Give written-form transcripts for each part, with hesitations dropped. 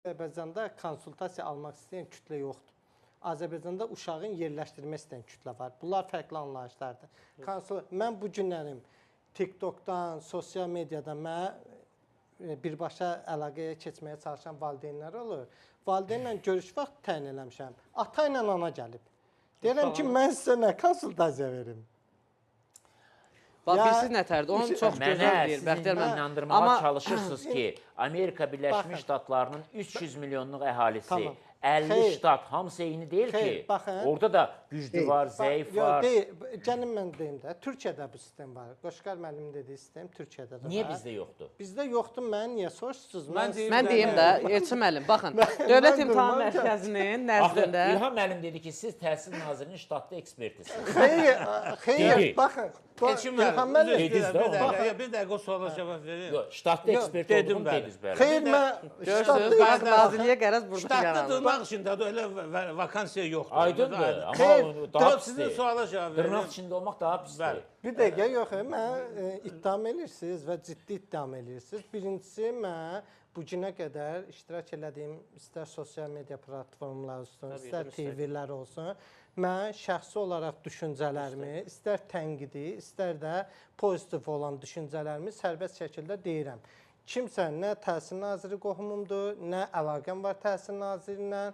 Azərbaycanda konsultasiya almaq istəyən kütlə yoxdur. Azərbaycanda uşağın yerləşdirmək istəyən kütlə var. Bunlar fərqli anlayışlardır. Mən bu günlərim TikTokdan, sosial mediadan mənə birbaşa əlaqəyə keçməyə çalışan valideynlər olur. Valideynlə görüş vaxtı təyin eləmişəm. Ata ilə ana gəlib. Deyirəm ki, mən sizə nə konsultasiya verim? Bax, bilirsiniz nətərdir? Onu çox gözəl deyir Bəxtiyar müəllim. İnandırmağa çalışırsınız ki, Amerika Birləşmiş Ştatlarının 300 milyonluq əhalisi, 50 ştat, hamısı eyni deyil ki. Orada da güclü var, zəif var. Gəlin mən deyim də, Türkiyədə bu sistem var. Qoşqar müəllimin dediyi sistem Türkiyədə də var. Niyə bizdə yoxdur? Bizdə yoxdur, mənə niyə soruşursunuz? Mən deyim də, Elçin müəllim, baxın, Dövlət İmtahan Mərkəzinin nəzdində... İlham müəllim dedi ki, siz Təhsil Nazirinin ştatlı ekspertisiniz. Xeyr, baxın. İlham müəllim, bir dəqiqə o suala cavab verin. Ştatlı ekspert olduğunu dediniz, bəli. Xeyr, mən... Görürsünüz, bax, nazirliyə qərəz burada yaranır. Ştatlı dırnaq içində elə vakansiya yoxdur. Aydındır, amma daha pisdir. Sizin suala cavab verin. Dırnaq içində olmaq daha pisdir. Bir dəqiqə, yox, mənə ittiham edirsiniz və ciddi ittiham edirsiniz. Birincisi, mən bu günə qədər iştirak elədiyim istər sosial media platformları olsun, istər TV-lər olsun, mən şəxsi olaraq düşüncələrimi, istər tənqidi, istər də pozitiv olan düşüncələrimi sərbəst şəkildə deyirəm. Kimsə nə Təhsil Naziri qohumumdur, nə əlaqəm var Təhsil Naziri ilə,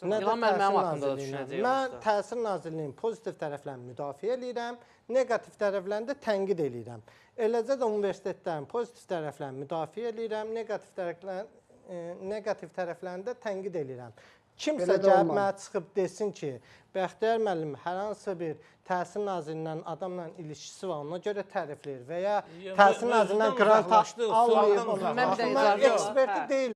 nə də Təhsil Nazirliyi ilə. Mən Təhsil Nazirliyinin pozitiv tərəflərini müdafiə eləyirəm, neqativ tərəflərini də tənqid eləyirəm. Eləcə də universitetlərin pozitiv tərəflərini müdafiə eləyirəm, neqativ tərəflərini də tənqid eləyirəm. Kimsə gəlib mənə çıxıb desin ki, Bəxtiyar müəllim hər hansı bir Təhsil Nazirindən adamla ilişkisi var, ona görə tərifləyir və ya Təhsil Nazirindən qrant almayıb. Mən eksperti deyiləm.